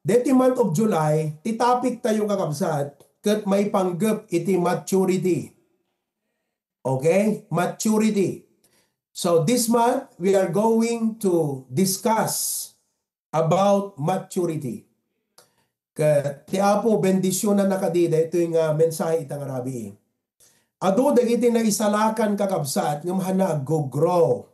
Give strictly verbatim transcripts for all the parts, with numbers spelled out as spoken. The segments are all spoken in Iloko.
Deti month of July, ti topic tayo, kakabsat, ket maipanggep iti maturity. Okay? Maturity. So this month, we are going to discuss about maturity. Ket ti Apo bendisionanna kadi daytoy nga mensahe ita nga rabii. Adu dagiti naisalakan, kakabsat, ngem hanna aggugrow.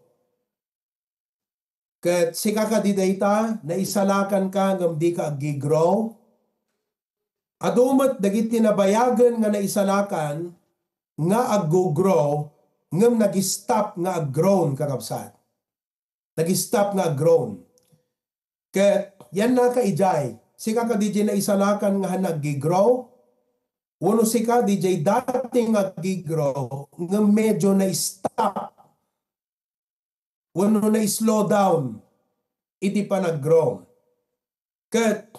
Ket sika kadi dayta, naisalakanka ngem dika aggigrow? Adu met dagiti nabayagen nga naisalakan nga aggugrow ngem nag-stop nga aggrown, kakabsat. Nag-stop nga aggrown. Ket yannaka idiay, sika kadi diay naisalakan nga hanna aggigrow? Wenno sika diay dati nga aggigrow ngem medyo na-stop wenno na-slow down iti panaggrow. Ket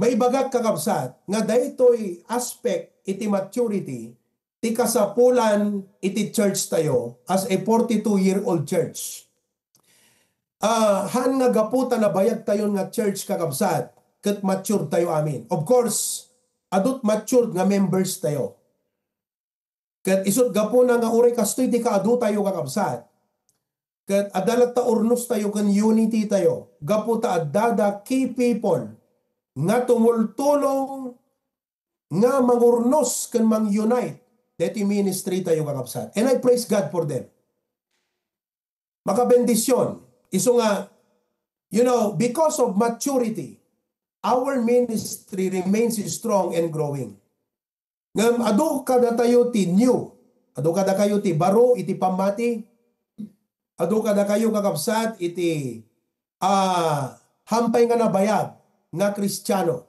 maibagak, kakabsat, nga daytoy aspect iti maturity ti kasapulan iti church tayo as a forty-two-year-old church. Ah, haan nga gapu ta nabayag tayon nga church, kakabsat, ket mature tayo amin. Of course, adut matured nga members tayo. Ket isut gapuna nga uray kastoy ti kaadu tayo, kakabsat, ket adda latta urnos tayo ken unity tayo, gapu ta adda da key people nga tumultulong nga mangurnos ken mang-unite deti ministry tayo, kakabsat. And I praise God for them. Makabendision. Isu nga, you know, because of maturity, our ministry remains strong and growing. Ngem adu kadatayo ti new. Adu kadakayo ti baro iti pammati. Adu kadakayo, kakabsat, iti, ah, hampay nga nabayag nga Kristiano.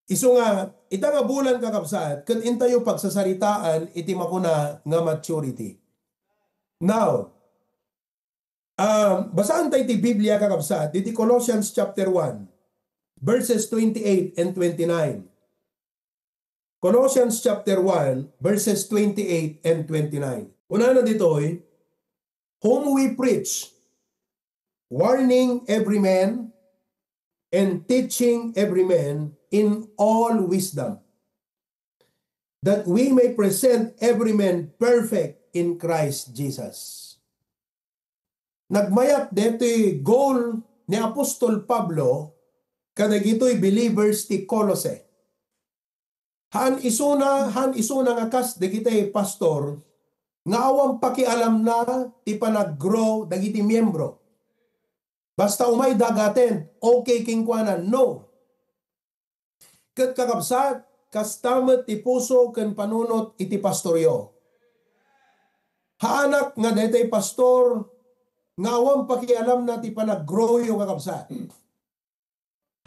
Isu nga, ita nga bulan, kakabsat, ket intayo pagsasaritaan iti makuna nga maturity. Now, um, basaan tayo ti Biblia, kakabsat, diti Colossians chapter one, verses twenty-eight and twenty-nine. Colossians chapter one, verses twenty-eight and twenty-nine. Kunana ditoy, "Whom we preach, warning every man and teaching every man in all wisdom, that we may present every man perfect in Christ Jesus." Nagmayat detoy goal ni Apostol Pablo kadagitoy believers ti Colossae. Haan isuna, haan isuna nga kas dagiti pastor nga awan pakialamna ti panaggrow dagiti miyembro. Basta umay dagaten, okay kenkuana. No. Ket, kakabsat, kasta met ti puso ken panunot iti pastoryo. Haanak nga daytoy pastor nga awan pakialamna ti panaggrowyo, kakabsat.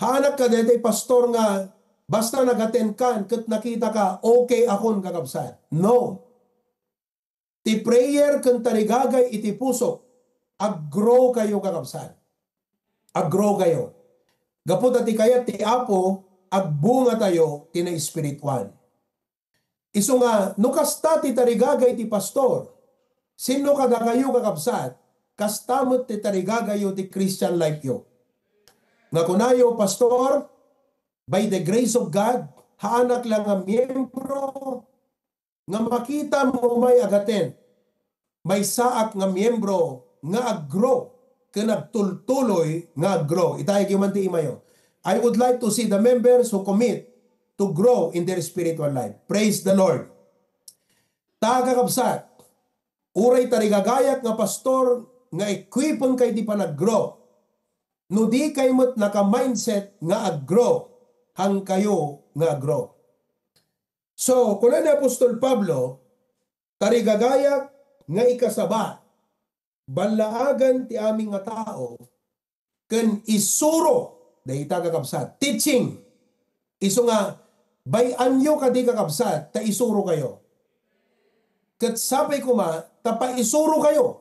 Haanak ka daytoy pastor nga basta nagaten kan ket nakita ka, okay akon, kakabsat. No. Ti prayer ken tarigagay iti pusok, aggrow kayo, kakabsat. Aggrow kayo. Gapu ta ti kayat ti Apo, agbunga tayo ti naespirituan. Isu nga, no kasta ti tarigagay ti pastor, sino kadakayo, kakabsat, kasta met ti tarigagayo ti Christian life yo. Nga kunayo, "Pastor, by the grace of God, haanak la nga miyembro nga makita mo may agaten, maysaak nga miyembro nga aggrow ken agtultuloy nga aggrow." Itayagyo man ti imayo. "I would like to see the members who commit to grow in their spiritual life." Praise the Lord. Ta, kakabsat, uray tarigagayak nga pastor nga equipen kay ti panaggrow. No di kay met naka-mindset nga aggrow, haan kayo nga aggrow. So, kuna ni Apostol Pablo, tarigagayak nga ikasaba, ballaagan ti amin nga tao, ken isuro, dayta, kakabsat, teaching. Isu nga, bay-anyo kadi, kakabsat, ta isuro kayo. Ket sapay koma, ta paisuro kayo.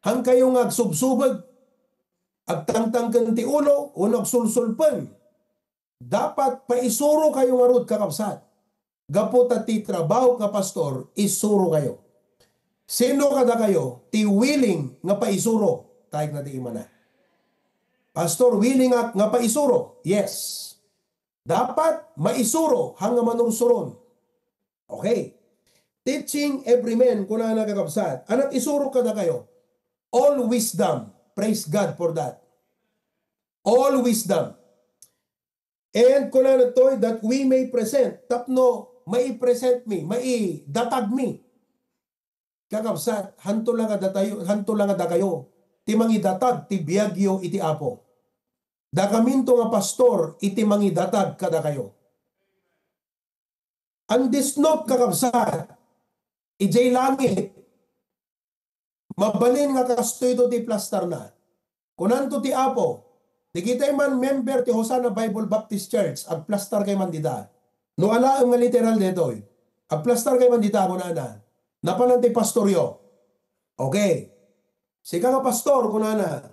Haan kayo nga agsubsubeg, agtangtangken ti ulo, wenno agsulsulpeng. Dapat paisuro kayo ngarud, kakabsat. Gapu ta ti trabaho nga pastor, isuro kayo. Sino kadakayo ti willing nga paisuro? Kayat na ti imana. Pastor, willing ak nga paisuro. Yes. Dapat maisuro, hang nga manursuron. Okay. Teaching every man, kunana, kakabsat. Anak, isuro kadakayo. All wisdom. Praise God for that. All wisdom. And kunana toy, that we may present. Tapno, maipresent mi, maidatag mi. Kakabsat, hanto la nga datayo, hanto la nga dakayo, ti mangidatag ti biagyo iti Apo. Dakaminto nga pastor iti mangidatag kadakayo. And this note, kakabsat, idiay langit, mabalin nga kastoyto ti plastarna. Kunanto ti Apo, dagiti man member ti Hosanna Bible Baptist Church, agplastar kay man dita. No alaem nga literal detoy, agplastar kay man dita, kunana. Napanan ti pastoryo. Okay. Sika nga pastor, kunana,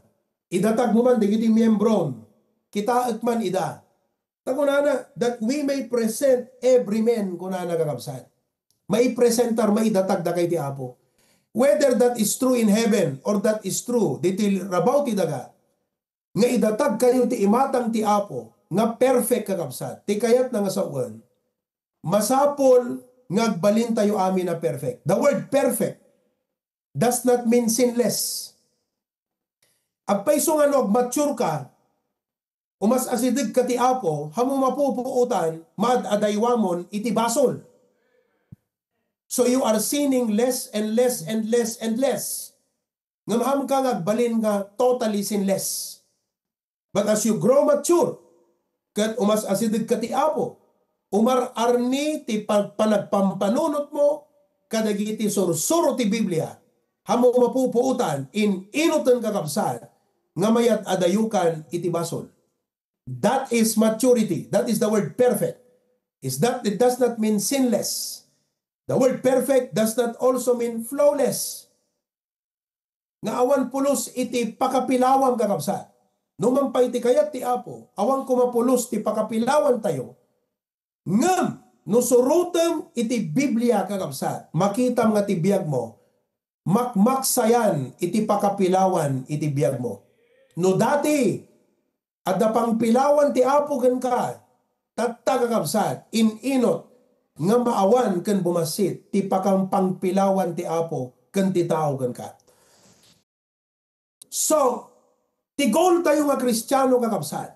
idatag mo man dagiti miyembrom, kitaek man ida. Ta kunana, that we may present every man, kunana, kakabsat. Maipresentar, maidatag dakayo ti Apo. Whether that is true in heaven or that is true ditoy rabaw ti daga, nga idatag kayo ti imatang ti Apo, nga perfect, kakabsat, ti kayatna nga sawen, masapul nga agbalin tayo amin a perfect. The word perfect does not mean sinless. Agpayso nga no agmature ka, umas-asideg ka ti Apo, hamo mapupuotan, maad-adaywamon iti basol. So you are sinning less and less and less and less. Ngem hamo ka nga agbalin nga totally sinless. But as you grow mature, ket umas-asideg ka ti Apo, umar-arni ti pag-, panagpampanunotmo kadagiti sursuro ti Biblia, hamo mapupuotan, in-inoten, kakabsat, nga mayad-adayukan iti basol. That is maturity. That is the word perfect. Is that it does not mean sinless. The word perfect does not also mean flawless. Nga awan pulos iti pakapilawam, kakabsat. No man pay ti kayat ti Apo, awan koma pulos ti pakapilawan tayo. Ngem, no surotem iti Biblia, kakabsat, makitam nga ti biagmo, makmaksayan iti pakapilawan iti biagmo. No dati, adda pangpilawan ti Apo kenka, tatta, kakabsat, in-inot nga maawan ken bumassit ti pakang pangpilawan ti Apo ken ti tao kenka. So, ti goal tayo nga Kristiano, kakabsat,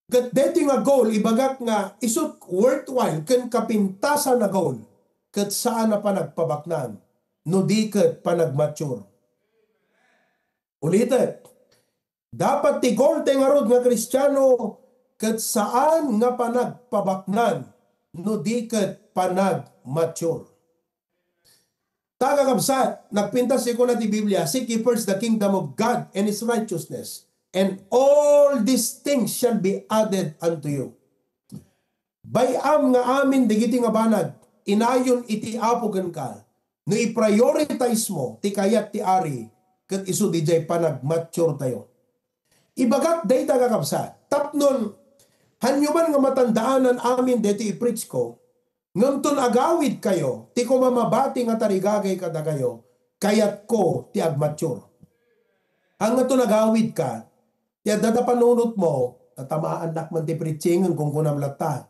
ket daytoy nga goal, ibagak nga isut worthwhile ken kapintasan a goal, ket saan a panagpabaknang, no di ket panagmature. Ulitek, dapat ti goal ti ngarud nga Kristiano ket saan nga panagpabaknang no di ket panagmature. Ta, kakabsat, nagpintas ti kuna ti Biblia, "Seek ye first the kingdom of God and His righteousness, and all these things shall be added unto you." Bay-am nga amin dagiti nga banag, inayon iti Apo kenka, no i-prioritize mo ti kayat ti Ari, ket isu diay panagmature tayo. Ibagak dayta, kakabsat, tapnon, hanyo man nga matandaanan amin daytoy i-preach ko, ngem ton agawid kayo, ti koma mabati nga tarigagay kadakayo, kayatko ti agmature. Haan nga ton agawid ka, ti adda ta panunot mo, natamaannak man ti preaching, kunkunam latta.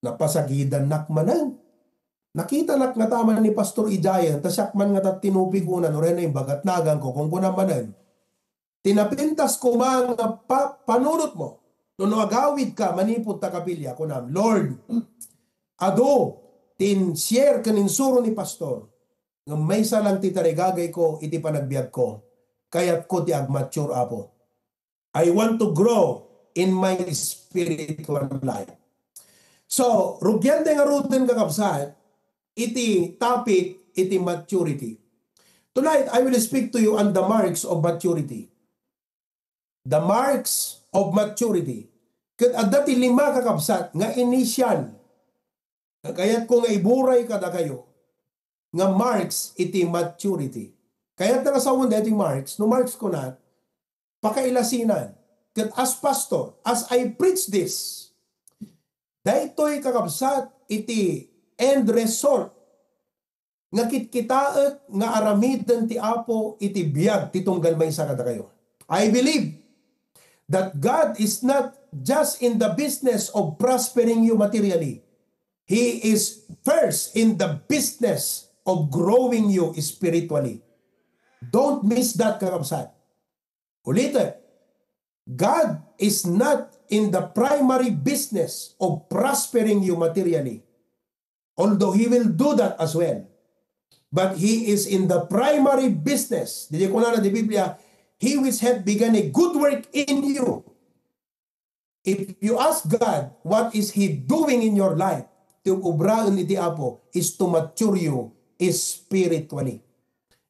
Napasagidannak manen. Nakitanak nga taman ni Pastor Ijayan, ta siak man nga ta tinupi kuna, no, ren, imbagat naganko, kunkunam manen. Ti napintas koma nga pa-, panunot mo, no, no agawid ka, manipud ta kapilya, kunam, "Lord, adu, ti in-share ken insuro ni Pastor, ngem maysa lang ti tarigagayko iti panagbiagko. Kayatko ti agmature, Apo. I want to grow in my spiritual life." So, rugian ti ngaruden, kakabsat, iti topic iti maturity. Tonight, I will speak to you on the marks of maturity. The marks of maturity. Ket adda ti lima, kakabsat, nga initial. Kayatko nga iburay kadakayo nga marks iti maturity. Kayat nga sawen daytoy marks, no marks kuna, pakailasinan. Ket as pastor, as I preach this, daytoy, kakabsat, iti end result nga kitkitaek nga aramiden ti Apo iti biag ti tunggal maysa kadakayo. I believe that God is not just in the business of prospering you materially. He is first in the business of growing you spiritually. Don't miss that, kakabsat. Ulitin, God is not in the primary business of prospering you materially, although He will do that as well. But He is in the primary business. Diay kunana ti Biblia, "He which hath begun a good work in you." If you ask God, what is He doing in your life? Ti ubraen iti Apo is to mature you spiritually.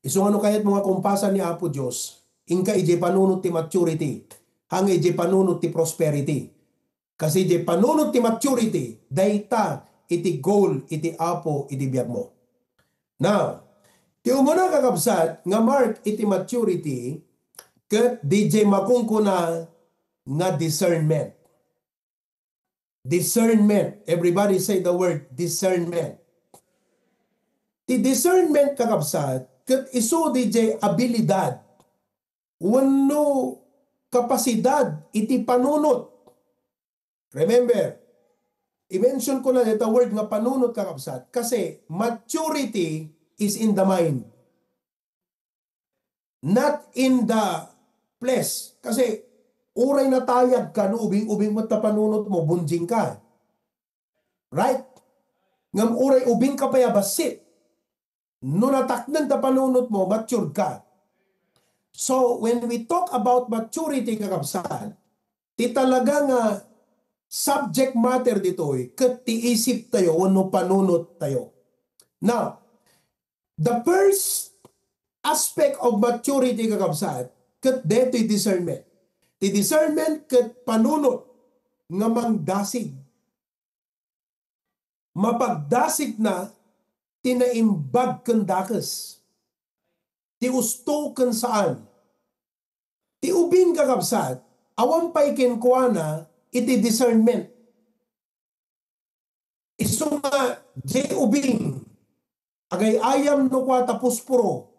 Isu nga no kayatmo nga kumpasan ni Apo Dios, inka idiay panunot ti maturity, haan nga idiay panunot ti prosperity. Kasi idiay panunot ti maturity, dayta iti goal iti Apo iti biagmo. Now, ti umuna, kakabsat, nga mark iti maturity, ket diay makunkuna nga discernment. Discernment. Everybody say the word discernment. Ti discernment, kakabsat, ket isu diay abilidad wenno kapasidad iti panunot. Remember, i-mention ko na dayta word nga panunot, kakabsat, kasi maturity is in the mind, not in the flesh. Kasi uray natayag ka no ubing-ubing met ta panunot mo, bunjing ka. Right? Ngem uray ubing ka pay a bassit, no natakneng ta panunot mo, matured ka. So, when we talk about maturity, kakabsat, ti talaga nga subject matter ditoy, ket ti isip tayo wenno panunot tayo. Now, the first aspect of maturity, kakabsat, ket detoy discernment. Ti discernment ket panunot nga mangdasig. Mapagdasigna ti naimbag ken dakes, ti usto ken saan. Ti ubing, kakabsat, awan pay kenkuana iti discernment. Isu nga, diay ubing, agay-ayam no kua ta pusporo.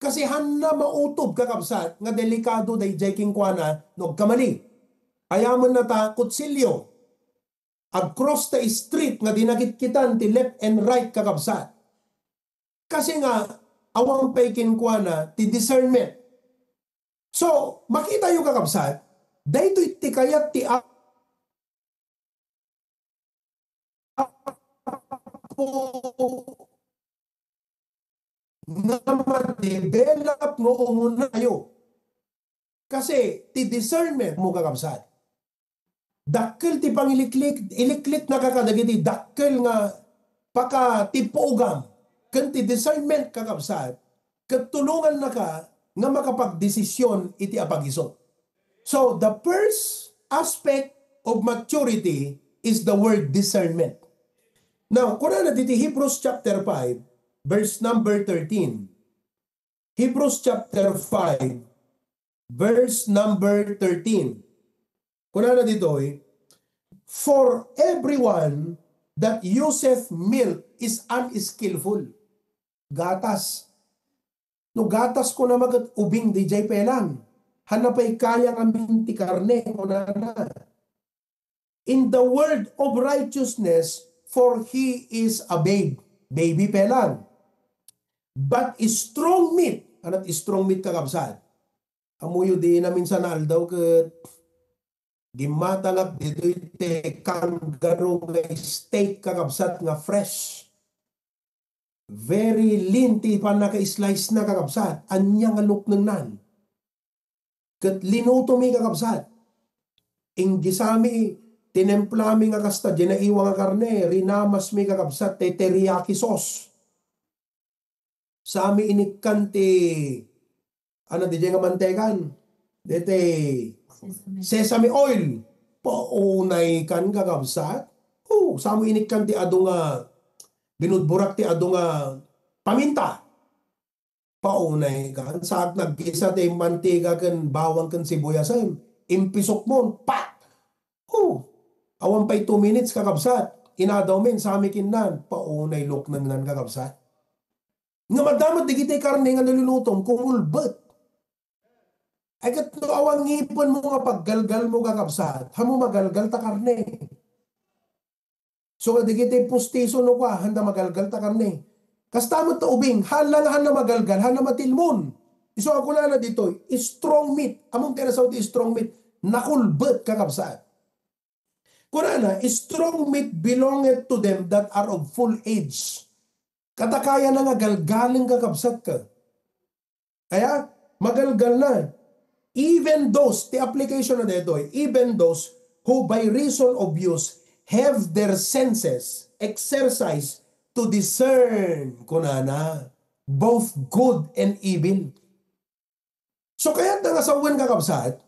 Kasi haanna mautob, kakabsat, nga delikado daydiay kenkuana no agkamali. Ayamenna ta kutsilio. Ag-cross ta street nga di nakitkitan ti left and right, kakabsat. Kasi nga, awan pay kenkuana ti discernment. So, makitayo, kakabsat, daytoy ti kayat ti a-, Apo nga ma-develop nga umunayo. Kasi ti discernment mo, kakabsat, dakkel ti pangiliklik, ilikliknaka kadagiti dakkel nga pakatipugam. Ken ti discernment, kakabsat, ket tulongannaka nga makapagdesisyon iti apagiso. So, the first aspect of maturity is the word discernment. Now, kunana diti Hebrews chapter five, verse number thirteen. Hebrews chapter five, verse number thirteen. Kunana ditoy, "For everyone that useth milk is unskillful." Gatas. No gatas, kunana, ket ubing daydiay pelang. Haanna pay kaya ngamin ti karne, kunana. "In the word of righteousness, for he is a babe." Baby pelang. "But strong meat," ania ti strong meat, kakabsat? Ammoyo, di naminsan nga aldaw ket gimmatangak ditoy ti kangaroo nga steak, kakabsat, nga fresh. Very lean ti pannaka-slice na, kakabsat. Ania nga luknengnan? Ket linutomi, kakabsat. Inggisami, tinimplami nga kasta diay naiwa nga karne, rinamasmi, kakabsat, ti teriyaki sauce. Saami inikkan ti, ania daydiay nga mantegan? Daytoy sesame oil. Paunaykan, kakabsat. O, saami inikkan ti adu nga binudburak ti adu nga paminta. Paunaykan. Saak naggisa ti mantiga ken bawang ken sibuyasen. Impisukmon. Pak! O, awan pay two minutes, kakabsat. Inadawmin, saami kinnan. Paunay luknengnan, kakabsat. Nga madamot dagiti karne nga nalulutom, kumulbet. Ay, ket no awan ngipenmo nga paggalgalmo, kakabsat, haanmo magalgal ta karne. So, nga dagiti pustiso no kua, haanda magalgal ta karne. Kasta met ta ubing, haan la nga haanda magalgal, haanda matilmon. Isu a kunana ditoy, strong meat. Ammom ti nasaoda ti strong meat, nakulbet, kakabsat. Kunana, "Strong meat belongeth to them that are of full age." Katakayana nga galgaleng, kakabsat, ka. Aya, magalgal na. Even those, ti application na detoy, even those who by reason of use have their senses exercised to discern, kunana, both good and evil. So, kayatna nga sawen, kakabsat,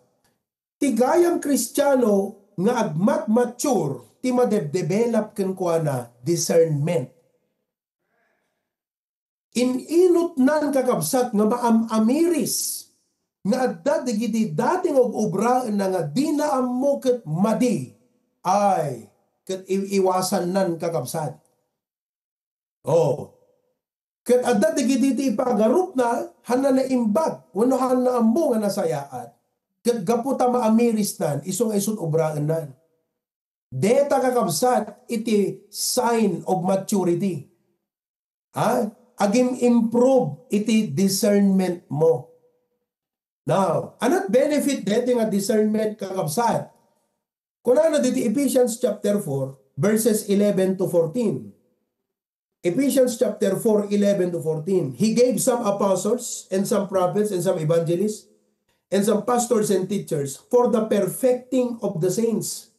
ti gayam Kristiano nga agmatmature ti madebdevelop kenkuana discernment. In-inutnan, kakabsat, nga maam-amiris nga adda dagiti dati nga ub-ubraenna nga dina ammo ket madi. Ay, ket i-, iwasannan, kakabsat. Oh. Ket adda dagiti ti ipagarupna, haanna naimbag, wenno haanna ammo nga nasayaat. Ket gapu ta maamirisnan, isu nga isu ti ubraennan. Deta, kakabsat, iti sign of maturity. Ha? Agim-improve iti discernment mo. Now, anat benefit deti nga discernment, kakabsat? Kunana diti Ephesians chapter four, verses eleven to fourteen. Ephesians chapter four, eleven to fourteen. "He gave some apostles, and some prophets, and some evangelists, and some pastors and teachers for the perfecting of the saints."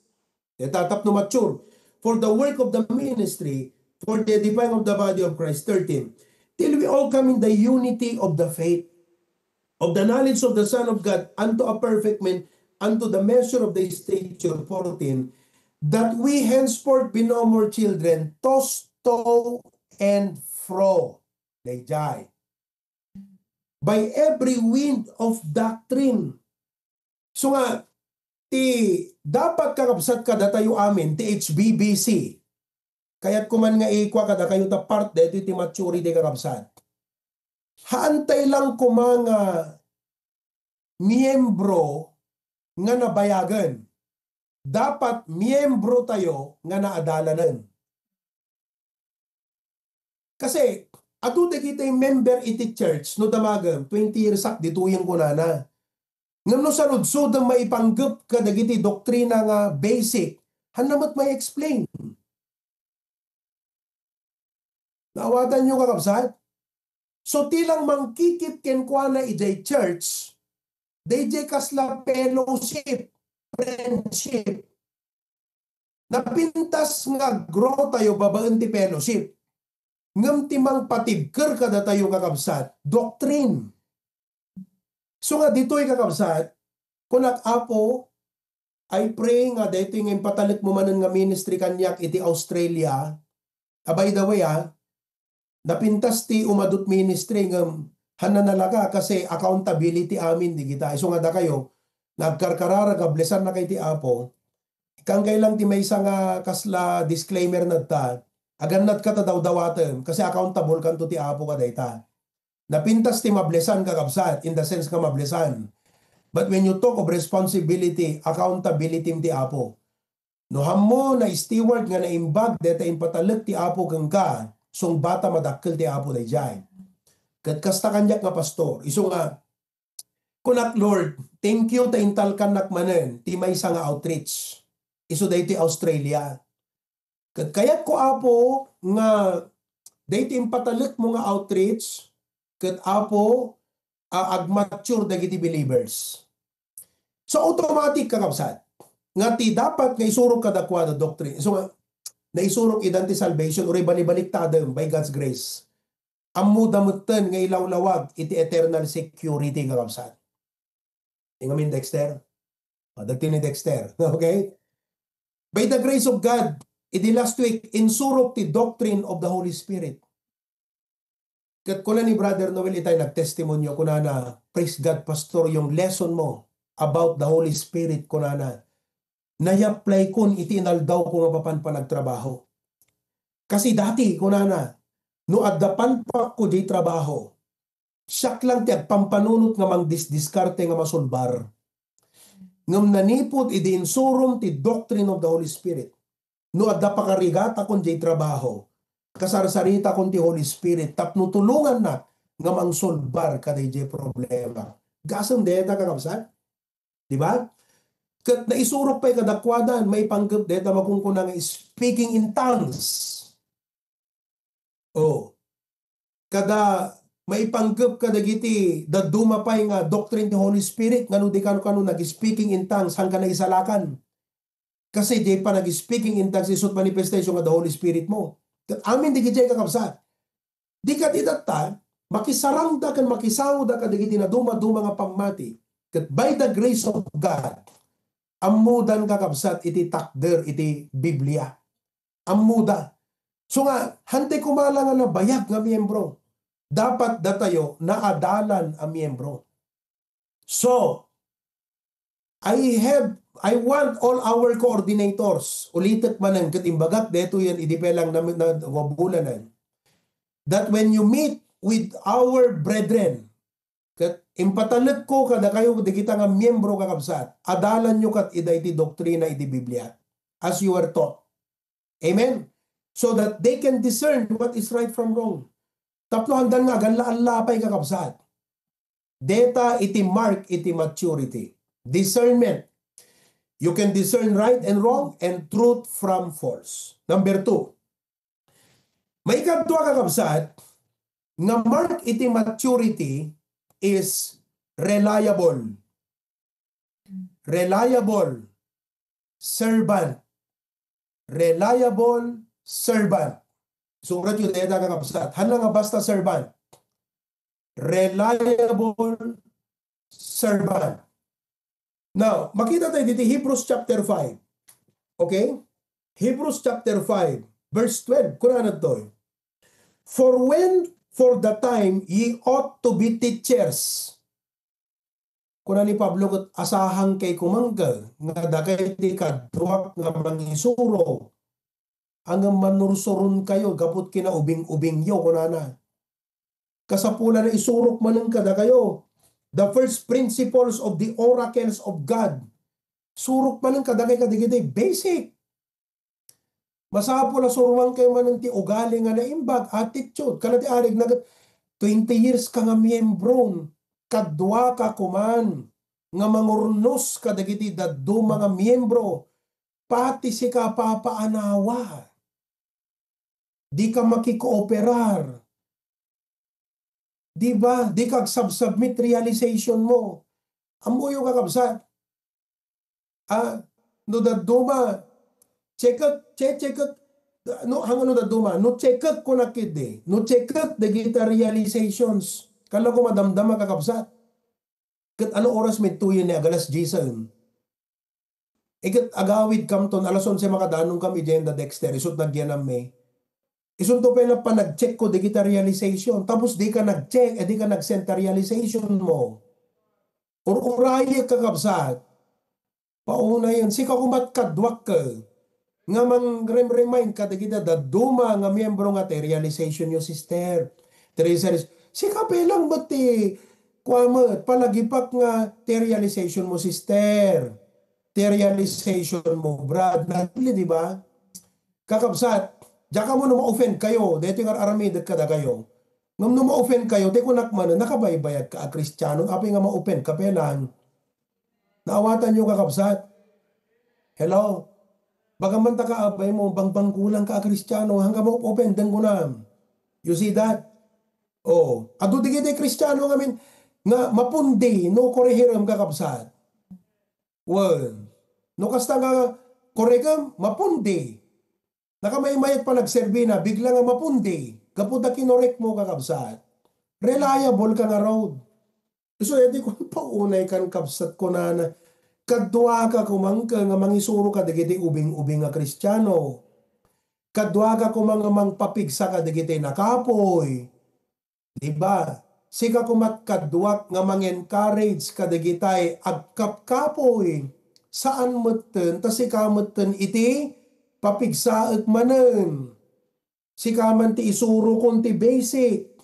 Deta tapno mature. "For the work of the ministry, for the edifying of the body of Christ." Thirteen. "Till we all come in the unity of the faith, of the knowledge of the Son of God, unto a perfect man, unto the measure of the stature." Fourteen, "That we henceforth be no more children, tossed to and fro." Daydiay. "By every wind of doctrine." So nga, ti dapat, kakabsat, kadatayo amin, ti H B B C. Kayatko man nga ikua kadakayo ta part daytoy ti maturity, kakabsat. Haantay lang koma nga miyembro nga nabayagen. Dapat miyembro tayo nga naadalanen. Kasi, adu dagiti member iti church, no damagem, twenty years ak ditoyen kunana. Ngem no saludsodem maipanggep kadagiti doktrina nga basic, haanna met mai-explain. Naawatanyo, kakabsat? So, ti lang mangkikip kenkuana idiay church, daydiay kasla fellowship, friendship. Napintas nga aggrow tayo babaen ti fellowship. Ngem ti mangpatibker kadatayo, kakabsat, doctrine. So nga ditoy, kakabsat, kunak, "Apo, I pray nga daytoy nga impatalekmo manen nga ministry kaniak iti Australia." Ah, by the way, ah, napintas ti umadut ministry ngem haanna nalaga kasi accountability amin dagita. Isu nga dakayo, nagkarkararag, ablesannak iti Apo. Ikangkay lang ti maysa nga kasla disclaimer na ta, agannatka ta dawdawatem, kasi accountable kanto ti Apo kadayta. Napintas ti mablesan, kakabsat, in the sense nga mablesan. But when you talk of responsibility, accountability ti Apo. No hammo na steward nga naimbag deta impatalek ti Apo kenka, sungbata madakkel ti Apo daydiay. Ket kasta kaniak nga pastor, isu nga, kunak, "Lord, thank you ta intalkannak manen ti maysa nga outreach. Isu daytoy Australia. Ket kayatko, Apo, nga daytoy impatalekmo nga outreach, ket, Apo, a-, agmature dagiti believers." So, automatic, kakabsat, nga ti dapat nga isurok kadakuada doctrine. So, nga, naisurok idan ti salvation, uray balibaliktadem by God's grace. Ammoda metten nga ilawlawag iti eternal security, kakabsat. Ingamin Dexter? Ah, dagiti ni Dexter. Okay? By the grace of God, idi last week, insurok ti doctrine of the Holy Spirit. Ket kuna ni Brother Noel itay nagtestimonio, kunana, "Praise God, Pastor, yung lesson mo about the Holy Spirit," kunana, "nai-apply kon iti inaldaw ko nga papan panagtrabaho. Kasi dati," kunana, "no adda panpakko diay trabaho, Siak lang ti agpampanunot nga mangdisdiskarte nga masulbar. Ngem nanipud idi insurom ti doctrine of the Holy Spirit. No adda pakarigatakon jay trabaho, kasarsaritakon ti Holy Spirit tapno tulongannak nga mangsulbar kadayjay problema. Gasem dayta, kakabsat? Di ba? Ket naisurok pay kadakuada, maipanggep dayta makunkuna nga speaking in tongues. Oh. Kada maipanggep kadagiti dadduma pay nga doctrine ti Holy Spirit, ngano di kano-kano nag-speaking in tongues, saan ka naisalakan? Kasi di pa nag-speaking in tongues, isut manifestation nga the Holy Spirit mo. Ket amin dagiti kakabsat. Di kadi tatta, makisarangda ken makisaoda kadagiti naduma-duma nga pammati. Ket by the grace of God, ammodan, kakabsat, iti takder iti Biblia. Ammoda. So nga, hantay kumala nga nabayag nga miyembro. Dapat datayo naadalan a miyembro. So, I have, I want all our coordinators, ulitek manen ket imbagak daytoyen idi pay lang na, na, nabulanan, that when you meet with our brethren, ket impatalekko kadakayo dagita nga miyembro, kakabsat, adalanyo ket ida iti doktrina iti Biblia as you were taught. Amen? So that they can discern what is right from wrong. Tapno handan nga agalla-alla pay, kakabsat. Deta iti mark iti maturity. Discernment. You can discern right and wrong and truth from false. Number two, maikadua, kakabsat, nga mark iti maturity is reliable. Reliable servant. Reliable servant. Surat yu dayta, kakabsat. Haan nga basta servant. Reliable servant. Now, makita tayo dito, Hebrews chapter five. Okay? Hebrews chapter five, verse twelve. Kunana to, "For when, for the time, ye ought to be teachers." Kuna ni Pablo ket, "Asahangkay kumangka nga dakay ti kaduak nga mangisuro, ngem manursuronkayo gapu iti kinaubing-ubingyo," kunana. Kasapulan a isurok manen kadakayo the first principles of the oracles of God. Surok manen kadakay kadagiti basic. Masapul a suruankayo manen ti ugali nga naimbag, attitude. Kana ti arigna ket, twenty years ka nga miyembron, kaduaka koman nga mangurnos kadagiti dadduma nga miyembro, pati sika, papaanawa. Dika makikooperar. Di ba? Dika agsubmit realization mo. Ammoyo, kakabsat. Ah, no dadduma, check it, check, check it. No, hangano dadduma? No check it, kunak idi. No check it, dagita realizations. Kala ko madamdama, kakabsat. Ket ano oras met tuyen ni agalas diyesen? Iket agawid kamton, alas onse makadanon kam idiay da Dexter, isut nagyanam mi. Isunto pay la panag-check ko dagita realization. Tapos di ka nag-check, e di ka nag-send ta realization mo. Ur-urayek, kakabsat. Paunayen, sika kumat kaduak ka nga mangrem-remind kadagita dadduma nga miyembro nga ti realization yo, sister. Ti realization, sika pay lang met ti kua met, palagipak nga ti realization mo, sister. Ti realization mo, brad. Natili, di ba? Kakabsat, diak ammo no ma-offend kayo, daytoy nga ar-aramidek kadakayo. Ngem no ma-offend kayo, ti kunak manen, nakabaybayag ka a Kristiano, apay nga ma-offend ka pay lang. Naawatan yo, kakabsat? Hello? Baka man ta ka, abay mo, bangbangkulang ka a Kristiano, hanggang mo offenden ko na. You see that? Oh, adu digiti Kristiano ngamin, nga mapundi, no, korehirem, kakabsat. Well, no kasta nga korekem, mapundi. Nakamaymayat pa nagserbi na, bigla nga mapundi. Gapu ta kinorek mo, kakabsat. Reliable ka nga road. So, edi kung paunay kan kabsat ko na, na, kaduaka kumangka nga mangisuro ka dagiti ubing-ubing nga Kristiano. Kaduaka kumang nga mangpapigsa ka dagiti nakapoy. Di ba? Sika kumat kaduak nga mang-encourage kadagitay agkapkapoy. Saan metten, ta sika metten iti papigsaek manen. Sika man ti isurokon ti basic.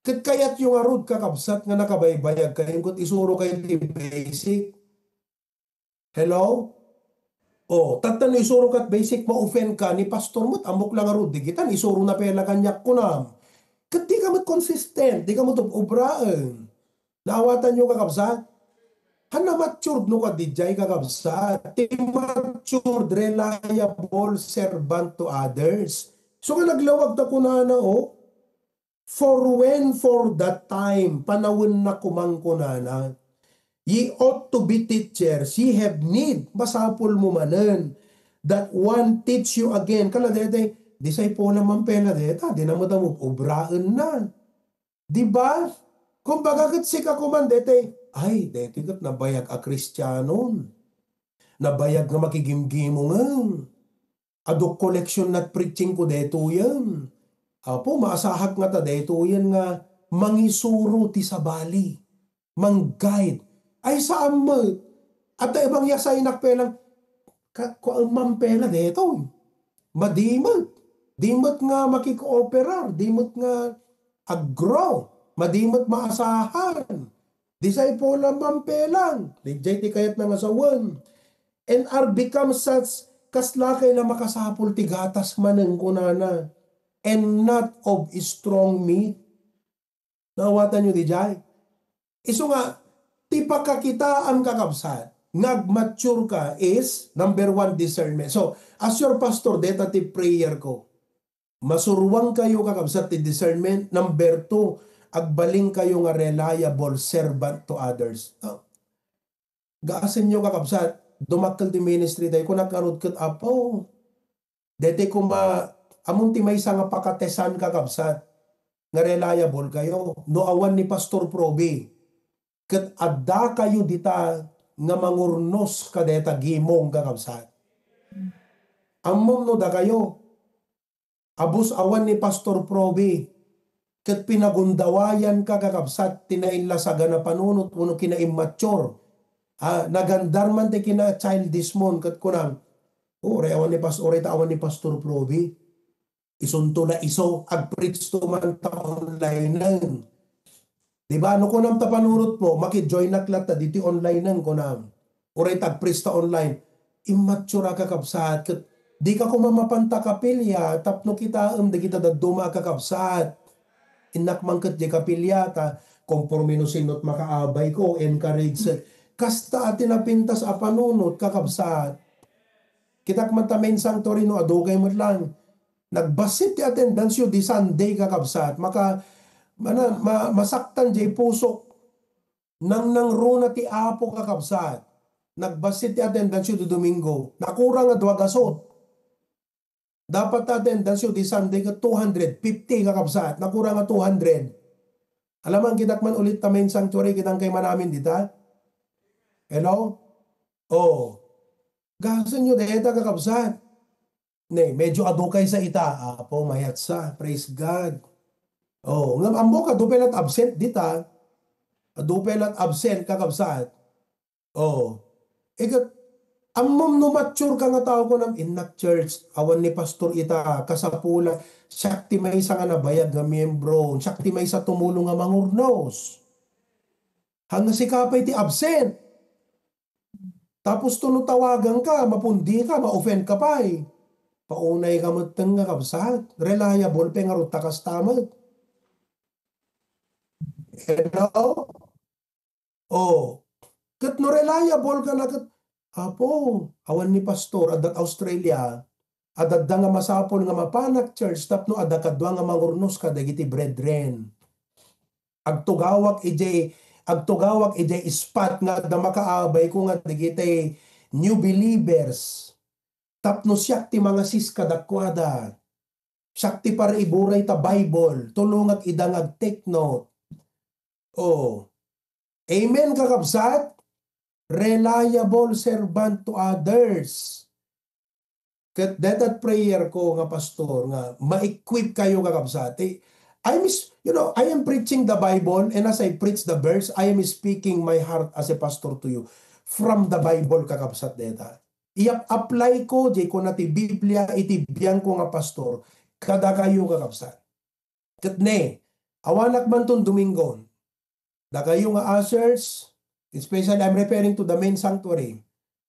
Ket kayatyo ngarud, kakabsat, nga nakabaybayag kayo, ket isuro kayo ti basic. Hello? O, tatta no isuro kat basic, ma-offend ka ni pastor mo, ammok lang ngarud, di kita, isuro na pay la kaniak kunam. Ket di ka met consistent, di ka met ub-ubraen. Naawatanyo, kakabsat? Hanna matured no kadi jay, kakabsat. Ti matured, reliable servant to others. So, nga naglawag ta kunana, o, for when, for that time, panawen na kuman kunana. Ye ought to be teachers, ye have need, masapul mo manen, that one teach you again. Kala daytoy, disciple naman pela deta, di na mo daw ubraen na. Di ba? Kumbaga, ket sika kuman daytoy, ay, daytoy ket nabayag a Kristianon. Nabayag nga makigimgimungen. Adu koleksyon na preaching ko daytoyen. Apo, maasahak nga ta daytoyen nga mangisuro ti sabali, mang-guide. Ay, saan met. At ta ibang yasaynak pelang, ka-, kuan man pela daytoy. Madi met. Di met nga makikooperar, di met nga agro, madi met maasahan. Disciple man pelang. Dijay ti kayatna nga sawen. And are become such, kasla kay la makasapul ti gatas manen kunana, and not of strong meat. Naawatanyo dijay? Isu nga, ti pakakitaam, kakabsat, nga agmature ka is, number one, discernment. So, as your pastor, deta ti prayer ko. Masuruan kayo, kakabsat, ti discernment. Number two, agbalin kayo nga reliable servant to others. No? Gaasenyo, kakabsat, dumakkel ti ministry tayo. Kunak ngarud ket, Apo, daytoy koma, ammom ti maysa nga pakatesan, kakabsat, nga reliable kayo. No awan ni Pastor Proby, ket adda kayo dita nga mangurnos kadayta gimong, kakabsat. Ammom no dakayo, abus awan ni Pastor Proby, ket pinagundawayan ka, kakabsat, ti nainlasagan a panunot wenno kinaimmature. Ah, nagandar man ti kina-childish mon, ket kunam, "O, uray awan ni pas-, uray ta awan ni Pastor Proby. Isunto la isu, agpreach to man ta online-en." Di ba? No kunam ta panunot mo, makijoinak latta diti online-en, kunam. Uray ta agpreach ta online. Immature a, kakabsat, ket dika koma mapan ta kapilya tapno kitaem dagita dadduma a kakabsat. Innak man ket di kapilya ta, "Komporme no sinot makaabay ko, encourage." Kasta a ti napintas a panunot, kakabsat. Kitak man ta main sanctuary no adu kay met lang. Nagbassit ti attendance yo di Sunday, kakabsat. Maka-, mana-, ma-, masaktan jay pusok. Nangnangruna ti Apo, kakabsat. Nagbassit ti attendance yo di Domingo. Nakurang nga dua gasut. Dapat ta attendance yo di Sunday ket two hundred fifty, kakabsat. Nakurang nga two hundred. Alam, kitak man ulit ta main sanctuary, kitang kay manamin dita. Hello? Oh. Gasen yo deta, kakabsat. Ne, medyo adu kay sa ita. Apo, mayat sa. Praise God. Oh, ngem ammo ka, adu pay lat absent dita. Adu pay lat absent, kakabsat. Oh. Iket, ammom no mature ka nga tao, kunam, innak church, awan ni pastor ita, kasapula, siak ti maysa nga nabayag nga miembro, siak ti maysa tumulong nga mangurnos. Hanggang sika pay ti absent. Tapos to no tawagan ka, mapundi ka, ma-offend ka pay. Paunay ka met nga kabsat. Reliable pay nga rutta kasta met. Hello? Oh. Ket no reliable ka na ket, "Apo, awan ni pastor, adda Australia." Adda nga masapul nga mapanak church tapno adda kadua nga mangurnos kadagiti brethren. Agtugawak idiay, agtugawak idiay spot nga adda makaabayko nga dagiti new believers. Tapno siak ti mangasis kadakuada. Siak ti pariburay ta Bible. Tulongak ida nga ag-take note. Oh. Amen, kakabsat? Reliable servant to others. Ket dayta prayer ko nga pastor nga ma-equip kayo, kakabsat. Eh, I am s-, you know, I am preaching the Bible, and as I preach the verse, I am speaking my heart as a pastor to you from the Bible, kakabsat, dayta. Iyap-apply ko, jay kuna ti Biblia, iti biangko nga pastor, kadakayo, kakabsat. Ket ne, Awanak man ton Domingo. Dakayo nga ushers, especially I'm referring to the main sanctuary.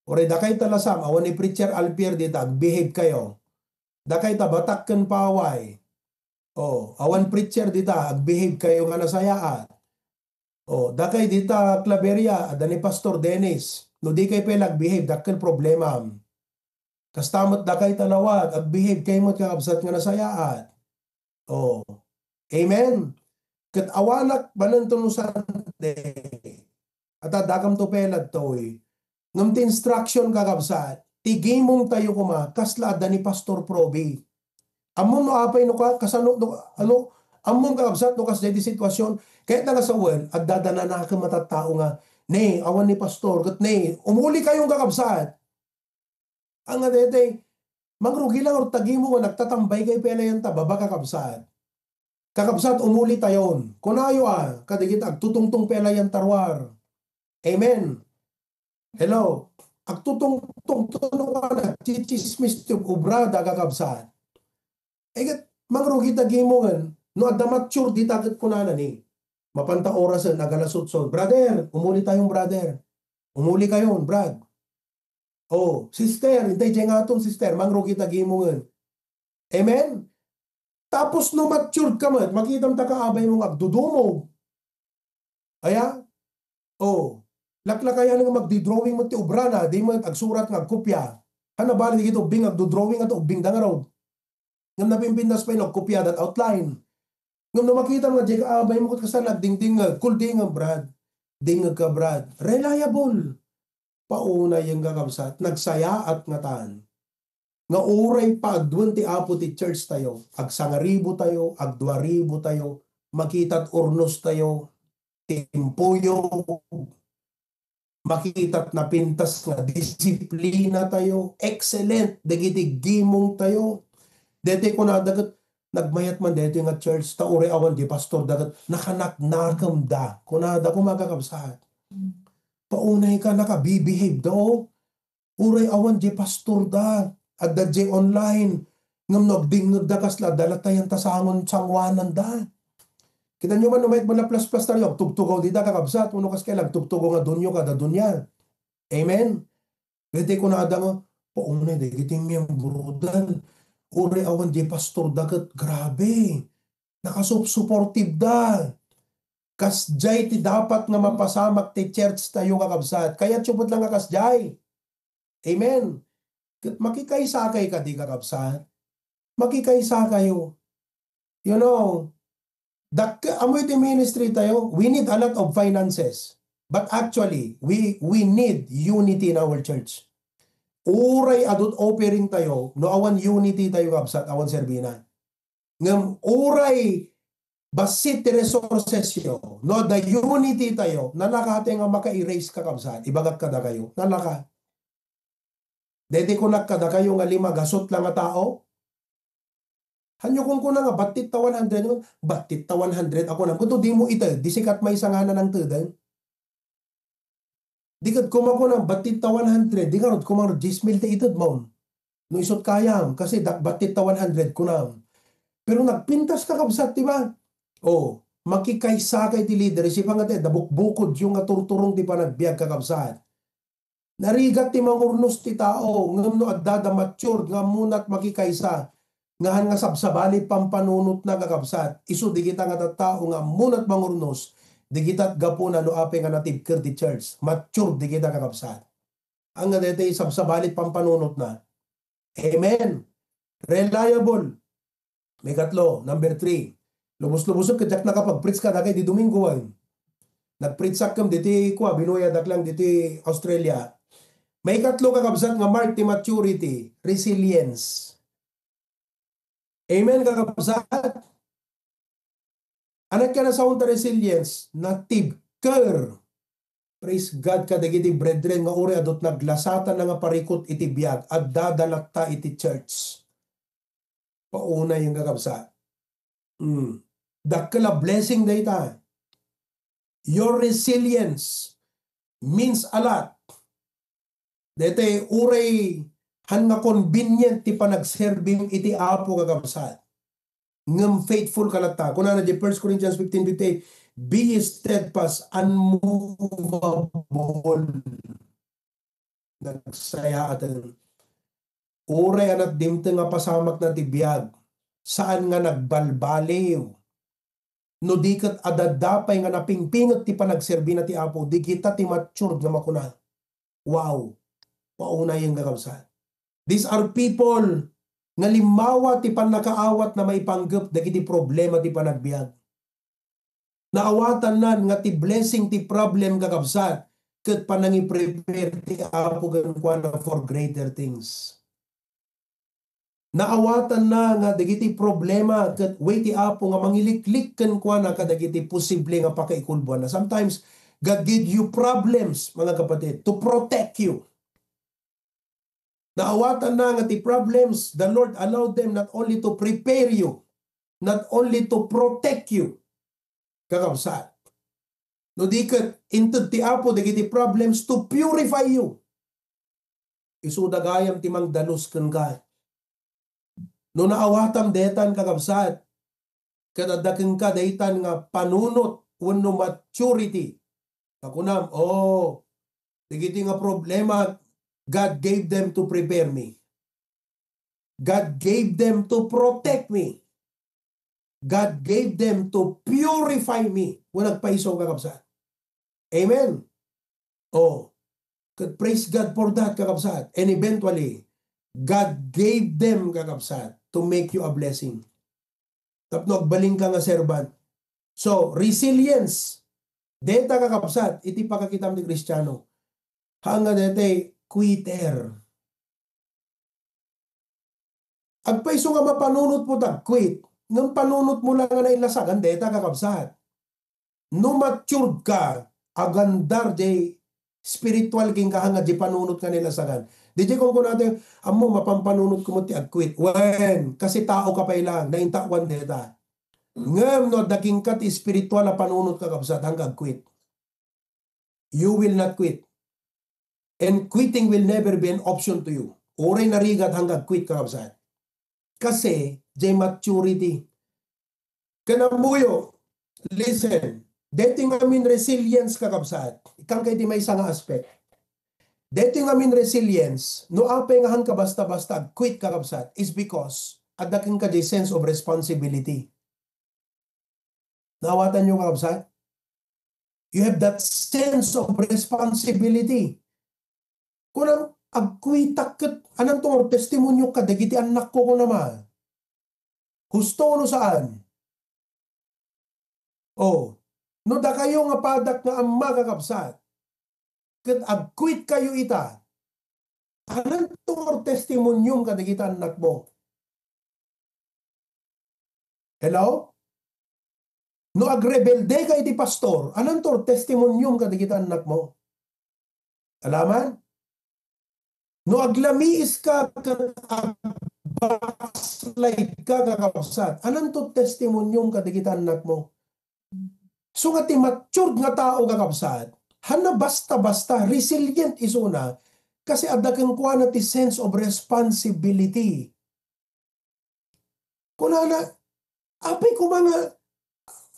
Uray dakay ta lasam, awan ni Preacher Alpier dita, agbehave kayo. Dakay ta Batak ken Paway. O, awan preacher dita, agbehave kayo nga nasayaat. O, dakay dita Claveria, adda ni Pastor Dennis. No di kay pay agbehave, dakkel problema. Kasta met dakay ta Laoag, agbehave kayo met kakabsat nga nasayaat. O. Amen. Ket awanak manen to no Sunday. At addakamto pay ladtoy. Ngem ti instruction, kakabsat, ti gimong tayo koma, kasla adda ni Pastor Proby. Ammom no apay no ka, kasano, no, ano, ammom, kakabsat, no kasdiay ti sitwasyon, kayatna nga sawen, adda dananakem a tattao nga, ne, awan ni pastor, ket ne, umuli kayo, kakabsat. Ania daytoy, mangrugi lang or tagimo nga nagtatambay kay pelayan ta baba, kakabsat. Kakabsat, umuli tayon. Kunayo a, kadagiti agtutungtong pelayan ta ruar. Amen. Hello. Agtutungtong to no ka nagchichismis ti obrada, kakabsat. E ket, mangrugi ta gimongen, no adda mature dita ket kunana ni, mapanta orasen, agalasutso, "Brother, umuli tayon, brother. Umuli kayon, brad." O, sister, intay diay ngaton, sister, mangrugi ta gimongen. Amen? Tapos no matured ka met, makitam ta kaabay mo nga agdudumog. Aya? O, laklakayan nga magdi-drawing met ti obrana, di met agsurat nga agkopia. Ania bali dagiti ubbing agdudrawing at ubbing da ngarud. Ngem napimpintas pay no agkopia dat outline. Ngem no makitam nga diay kaabay mo ket kasla nagdingdingngeg, kuldingem, brad. Dingngeg ka, brad. Reliable. Paunay nga kabsat, nagsayaat ngatan. Nga uray paaduen ti Apo ti church tayo, agsangaribu tayo, agduaribu tayo, makitat urnos tayo, timpuyog, makitat napintas nga disiplina tayo, excellent, dagiti gimong tayo. Deti kunada ket, nagmayat man deti nga church, ta uray awan di pastor da ket, nakanaknakemda. Kunada, kumakakabsat. Paunay ka, nakabibehave da, o. Uray awan diay pastor da, adda diay online, ngem no agdingngeg da kasla adda latta yan ta sangon sanguanan da. Kita nyo man, no mayat man la plus-plus tayo, agtugtugaw dita, kakabsat, uno kas kaya agtugtugaw nga dunyo kada dunya. Amen? Pwede ko nada nga, paunay, dagiti miyembro dan, uray awan diay pastor da ket, grabe. Nakasupsuportive da. Kasdiay ti dapat nga mapasamak ti church tayo, kakabsat. Kayat supot lang nga kasdiay. Amen. Ket makikaysakay kadi, kakabsat? Makikaysakayo. You know, dakkel, ammoy ti ministry tayo, we need a lot of finances. But actually, we, we need unity in our church. Uray adut offering tayo, no awan unity tayo, kabsat, awan serbina. Ngem uray bassit ti resources yo, no adda unity tayo, nalaka tayo nga maka-erase, kakabsat. Ibagak kadakayo, nalaka. Daydi kunak kadakayo nga lima gasut la nga tao. Hanyo kunkuna nga battit ta one hundred, battit ta one hundred, ako na, kuto di mo ited, di sikat maysa nga nanangteden. Di ket kumakuna, battit ta one hundred, di ngarud kumakuna dies mil ta ited mo. No isut kayam, kasi da-, battit ta one hundred kunam. Pero nagpintas, kakabsat, di ba? O, makikaysakay ti leader, isipan nga ti, da bukbukod yung nga turturong ti panagbiag, kakabsat. Narigat ti mangurnos ti tao, ngem no adda da matured nga ammona't makikaysa, nga han nga sabsabali pampanunotna, kakabsat, isu digita nga tattao nga ammona't mangurnos, digita't gapuna no apay nga natibker ti church, matured digita, kakabsat. Ania daytoy sabsabali pampanunotna. Amen. Reliable. Maikatlo, number three. Lubos-lubosek ket diak nakapag-preach kadakay di Domingo, ay. Nag-preach sak kem diti, kua, binuyadak lang diti Australia. Maikatlo, kakabsat, nga mark ti maturity, resilience. Amen, kakabsat? Ania ti kanasaon ta resilience? Natibker. Praise God kadagiti brethren nga uray adut naglasatan nga parikut iti biag, adda da latta iti church. Paunay nga kabsa. Mm. Dakkel a blessing dayta. Your resilience means a lot. Daytoy uray han nga convenient ti panagserbim iti Apo, kakabsat. ngem faithful ka latta. Kunana di First Corinthians fifteen fifty-eight, "Be ye steadfast, unmovable." Nagsayaaten. Uray a natdimteng a pasamakna ti biag, saan nga nagbalbaliw. No di ket adda pay nga napingpinget ti panagserbina ti Apo, dagita ti matured nga makuna, "Wow, paunayen, kakabsat." These are people nga limmawa ti pannakaawatna maipanggep dagiti problema ti panagbiag. Naawatanna nga ti blessing ti problem, kakabsat, ket panangiprepare ti Apo kenkuana for greater things. Naawatanna nga dagiti problema ket way ti Apo nga mangiliklik kenkuana kadagiti posible nga pakaikulboanna. Sometimes, God give you problems, mga kapatid, to protect you. Naawatanna nga ti problems, the Lord allowed them not only to prepare you, not only to protect you, kakabsat. No di ket, inted ti Apo dagiti problems to purify you. Isuda gayam ti mangdalus kenka. No naawatam detan, kakabsat, ket adda kenka daytan nga panunot wenno maturity, nga kunam, "Oh, dagiti nga problema, God gave them to prepare me. God gave them to protect me. God gave them to purify me." Wen agpayso, kakabsat. Amen. Oh, ket praise God for that, kakabsat. And eventually, God gave them, kakabsat, to make you a blessing. Tapno agbalinka nga servant. So, resilience. Deta, kakabsat, iti pakakitam ti Kristiano. Haan nga deta quitter. Agpayso nga mapanunot mo ta quit, ngem panunot mo lang nga nailasagan, deta, kakabsat. No matured ka, agandar jay spiritual kenka nga di panunot nga nailasagan. Di jay kunkunada, "Ammo, mapampanunot ko met ti ag-quit." Wen, kasi tao ka pay lang, naintawan deta. Ngem no adda kenka ti spiritual a panunot, kakabsat, haan nga ag-quit. You will not quit. And quitting will never be an option to you. Uray narigat, haan nga ag-quit, kakabsat. Kasi, jay maturity. Ken ammoyo, listen, daytoy ngamin resilience, kakabsat, ikkan kay ti maysa nga aspect. Daytoy ngamin resilience, no apay nga haan ka basta-basta ag-quit, kakabsat, is because adda kenka jay sense of responsibility. Naawatanyo, kakabsat? You have that sense of responsibility. Kunam, "Ag-quitak ket, ananto nga testimonio kadagiti annakko," kunam a. Husto no saan? Oh, no dakayo nga padak nga amma, kakabsat, ket ag-quit kayo ita, ananto nga testimoniom kadagiti annakmo? Hello? No agrebelde ka iti pastor, ananto testimoniom kadagiti annakmo? Alaman? No aglamiis ka ket agbackslide ka, kakabsat, ananto testimoniom kadagiti annakmo? So nga ti matured nga tao, kakabsat, haan nga basta-basta, resilient isuna, kasi adda kenkuana ti sense of responsibility. Kunana, "Apay koma nga,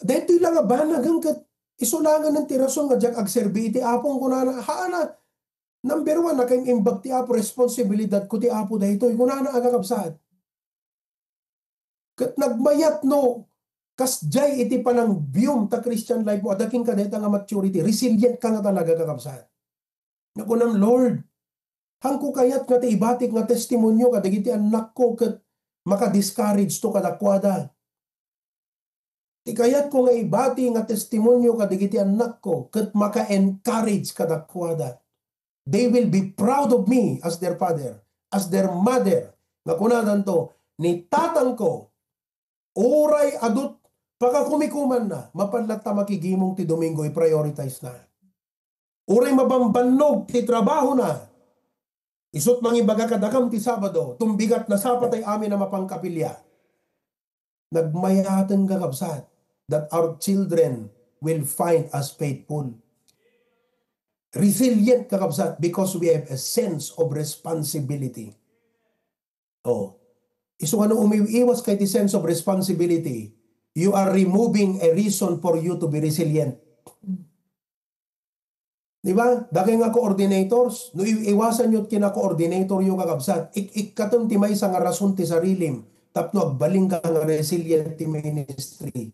daytoy la nga banag ket isu laengen ti rason nga diak agserbi iti Apo," kunana. Haan a, number one, nakaim-imbag ti Apo, responsibilidadko ti Apo daytoy, kunana, kakabsat. Ket nagmayat no kasdiay iti panangbiom ta Christian life mo, adda kenka dayta nga maturity, resilient ka nga talaga, kakabsat. Nga kunam, "Lord, haanko kayat nga ti ibatik nga testimonio kadagiti annakko ket maka-discourage to kadakuada. Ti kayatko nga ibati nga testimonio kadagiti annakko ket maka-encourage kadakuada. They will be proud of me as their father, as their mother." Nga kunadanto, "Ni tatangko, uray adut pakakumikumanna, mapan latta makigimong ti Domingo, i-prioritize na. Uray mabambannog ti trabahona, isut' mangibaga kadakam ti Sabado, tumbigat na sapatay amin a mapangkapilya." Nagmayaten, kakabsat, that our children will find us faithful. Resilient, kakabsat, because we have a sense of responsibility. Oh. Isu nga no umiiwas ka iti sense of responsibility, you are removing a reason for you to be resilient. Di ba? Dagay nga coordinators, no i-, iwasan yo kina coordinator yo, kakabsat, ik-, ikkatem ti maysa nga rason ti sarilim tapno agbalin ka nga resilient ti ministry.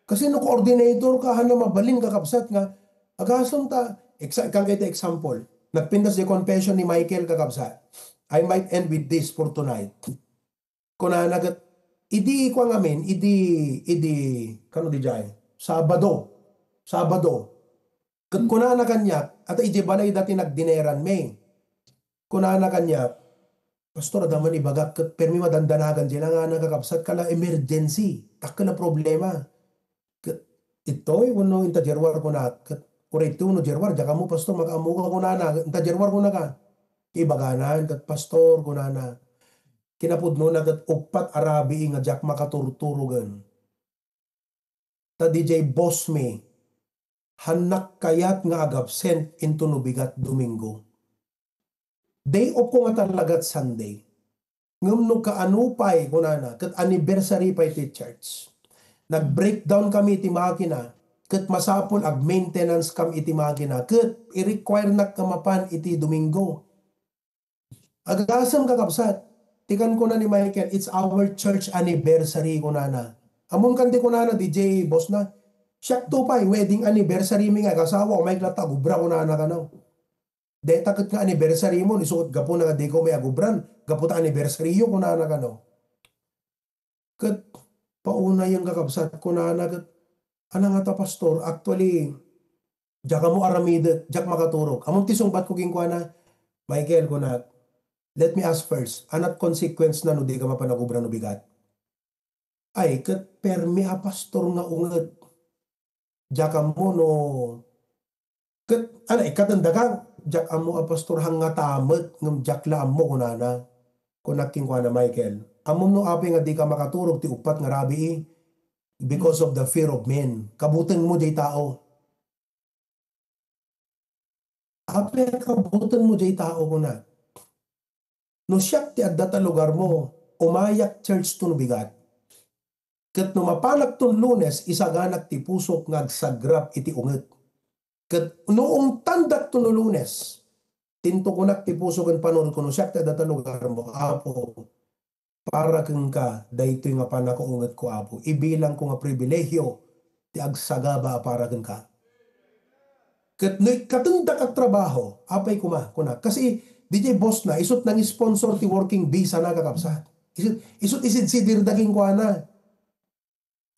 Kasi no coordinator ka, haan a mabalin, kakabsat, nga agasem ta, exa-, kan kay example, nagpintas di confession ni Michael, kakabsat. I might end with this for tonight. Kunana ket, idi kua ngamin, idi, idi, kano di jay? Sabado. Sabado. Ket kunana kaniak, ata idiay balay dati nagdineran mi. Kunana kaniak, "Pastor, adda man ibagak ket permi madandanagan jay langana, kakabsat, kala emergency. Dakkel a problema." Ket, "Itoy wenno inta January?" kunak. Ket, "Uray itoy wenno January, diak ammo, Pastor, makaammoka," kunana. "Inta January," kunaka. Ibagana ket, "Pastor," kunana. Kinapudnona ket uppat a rabii nga diak makaturturogen. Ta diay boss mi, hannak kayat nga agabsent intono bigat Domingo. Day off ko nga talagat Sunday. Ngem no kaano pay, kunana, ket anniversary pay ti church. Nag-breakdown kami iti makina, ket masapul ag-maintenance kam iti makina, ket i-require nak nga mapan iti Domingo. Agasem, kakabsat, ti kan kuna ni Michael, "It's our church anniversary," kunana. Ammom kan ti kunana, diay boss na, "Siak to pay, wedding anniversary mi nga agasawa, umayek latta agubra," kunana kano. "Deta ket nga anniversary mo, isu ket gapuna nga dika umay agubran, gapu ta anniversary yo," kunana kano. Ket paunay nga kakabsat, kunana ket, "Ania ngata, Pastor? Actually, diak ammo aramidek, diak makaturog." Ammom ti sungbat ko kenkuana, "Michael," kunak, "let me ask first, aniat consequence na no dika mapan agubra no bigat?" "Ay, ket permi a, Pastor, nga unget. Diak ammo no," ket, ana, ikkaten daka, "Diak ammo a, Pastor, hangngata met, ngem diak la ammo," kunana. Kunak kenkuana, "Michael, ammom no apay nga dika makaturog ti uppat nga rabii? Because of the fear of men. Kabutengmo diay tao." "Apay a kabutengmo diay tao?" kunak. "No siak ti adda ta lugarmo, umayak church to no bigat. Ket no mapanakton Lunes, isaganak ti pusok nga agsagrap iti unget. Ket no ungtandakto no Lunes, tintukonak ti puso ken panunotko no siak ti adda ta lugarmo, Apo, para kenka, daytoy nga pannakaungetko, Apo, ibilangko nga pribilegio ti agsagaba a para kenka. Ket no ikkatendak a trabaho, apay koma," kuna. Kasi diay boss na, isut' nang-sponsor ti working visa na, kakabsat. Isut', isut' isidsidirda kenkuana.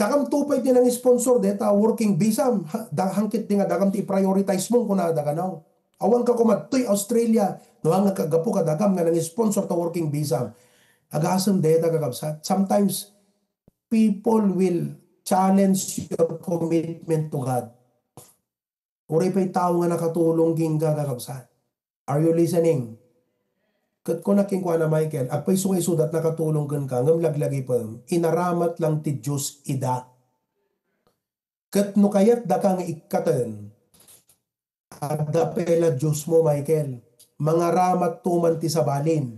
"Dakam to pay ti nang-sponsor deta working visa, ha, da, hangkit di nga dakam ti i-prioritize mo," kunada kano. "Awan ka kumadtoy Australia, no haan nga kaggapu kadakam nga nang-sponsor ta working visa." Agasem deta, kakabsat. Sometimes, people will challenge your commitment to God. Uray pay tao nga nakatulong kenka, kakabsat. Are you listening? Ket kuna kenkuana, "Michael, agpayso nga isudat nakatulong kenka, ngem laglagipem, inaramat lang ti Dios ida. Ket no kayat daka nga ikkaten, adda pay la Diosmo, Michael. Mangaramat to man ti sabalin."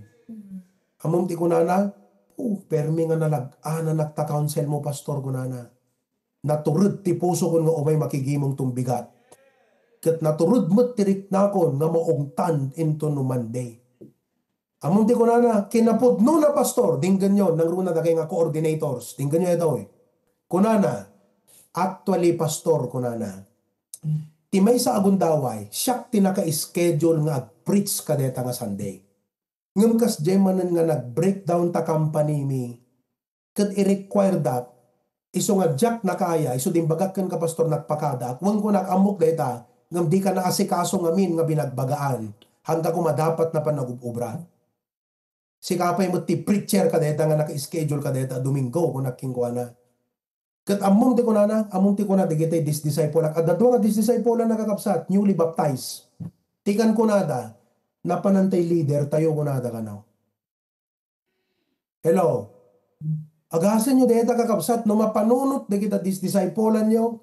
Ammom ti kunana, "Oh, permi nga nalag-ananak ta counsel mo, Pastor," kunana. "Natured ti pusokon nga umay makigimong ton bigat. Ket natured met ti riknakon nga maungtan intono Monday." Ammom ti kunana, kinapudnona, Pastor, denggenyo, nangruna dagay nga coordinators, denggenyo daytoy. Kunana, "Actually, Pastor," kunana, "ti maysa a gundaway, siak ti naka-schedule nga ag-preach kadeta nga Sunday. Ngem kasdiay manen nga nag-breakdown ta company mi, ket i-require-dak, isu nga diak nakaya, isu dimbagak kenka, Pastor, nagpakadaak. Wen kunak, ammok dayta, ngem dika naasikaso ngamin nga binagbagaan. Hangka koma dapat na panagub-obra. Sika pay met ti preacher kadayta nga naka-schedule kadayta a Domingo," kunak kenkuana. Ket ammom ti kunana, ammom ti kuna dagiti disdisipulak. Adda dua nga disdisipulan, kakabsat, newly baptized. Ti kan kunada, "Napanan tay leader tayo," kunada kano. Hello? Agasenyo dayta, kakabsat, no mapanunot dagita disdisipulanyo,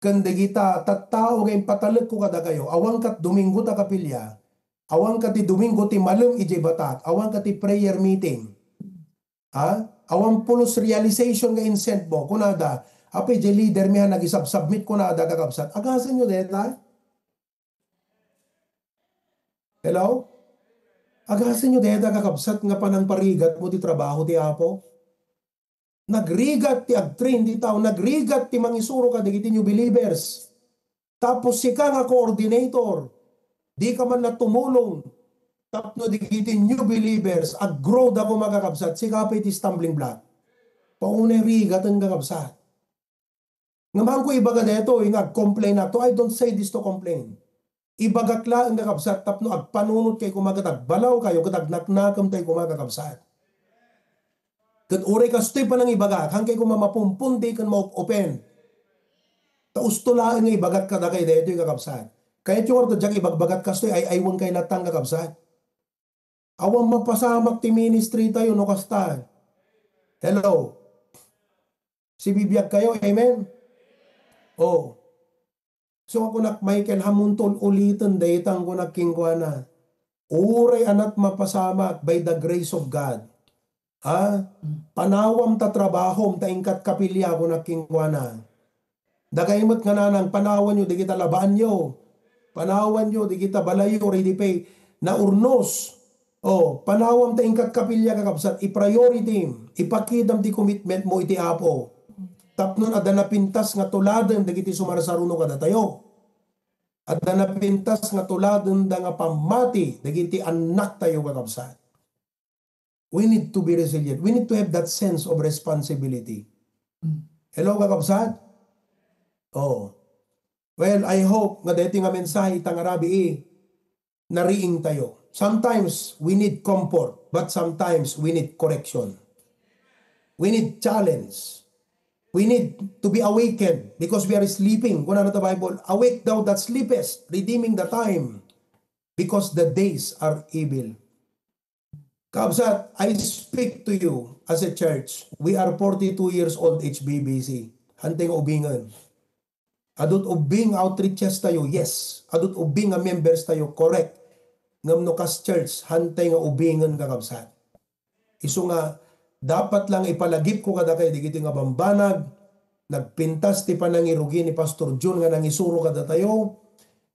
ken dagita tattao nga impatalekko kadakayo, awan kat Domingo ta kapilya, Awan ka ti Domingo ti malem idiay batak. Awan ka ti prayer meeting. Ha? Awan pulos realization nga insend mo. Kunada, apay, idiay leader mi ha, nagisubsubmit kunada, kakabsat. Agasenyo deta? Hello? Agasenyo deta, kakabsat, nga panangparigatmo ti trabaho ti Apo? Nagrigat ti agtrain ti tao, nagrigat ti mangisuro kadagiti new believers. Tapos sika nga coordinator, dika man la tumulong tapno dagiti new believers aggrow da koma, kakabsat, sika pay ti stumbling block. Paunay rigaten, kakabsat. Ngem haanko ibaga daytoy nga ag-complain-akto. I don't say this to complain. Ibagak laeng, kakabsat, tapno agpanunot kayo koma ket agbalaw kayo ket agnaknakem tayo koma, kakabsat. Ket uray kastoy panangibagak, hankay koma mapumpundi ken maop-open. Ta usto laeng nga ibagak kadakay daytoy, kakabsat. Kayatyo ngarud diak ibagbagat kastoy, ay-aywen kay lattan, kakabsat. Awan mapasamak ti ministry tayo no kasta. Hello? Sibibiag kayo, amen? Oh. So, kunak, Michael, hamunto ul-uliten dayta, kunak kenkuana. Uray anat mapasamak by the grace of God. Ha? Panawam ta trabahom ta inkat kapilya, kunak kenkuana. Dagay met nga nanang, panawanyo dagita labaanyo. Panawanyo dagita balayyo, ready pay naurnos. Oh, panawam ta inkat kapilya, kakabsat, i-priority, ipakitam ti commitment mo iti Apo. Tapno adda napintas nga tuladen dagiti sumarsaruno kadatayo. Adda napintas nga tuladen da nga pammati dagiti annaktayo, kakabsat. We need to be resilient. We need to have that sense of responsibility. Hello, kakabsat? Oh. Well, I hope nga daytoy nga mensahe ita nga rabii, nariing tayo. Sometimes we need comfort, but sometimes we need correction. We need challenge. We need to be awakened because we are sleeping. Kuna na ta Bible, "Awake thou that sleepest, redeeming the time, because the days are evil." Kabsat, I speak to you as a church. We are forty-two years old, H B B C. Hantay nga ubingen. Adut ubbing outreaches tayo, yes. Adut ubbing nga members tayo, correct. Ngem no kas church, hantay nga ubingen, kakabsat. Isu nga, dapat lang ipalagipko kadakay dagiti nga bambanag, nagpintas ti panangirugi ni Pastor Jun nga nangisuro kadatayo,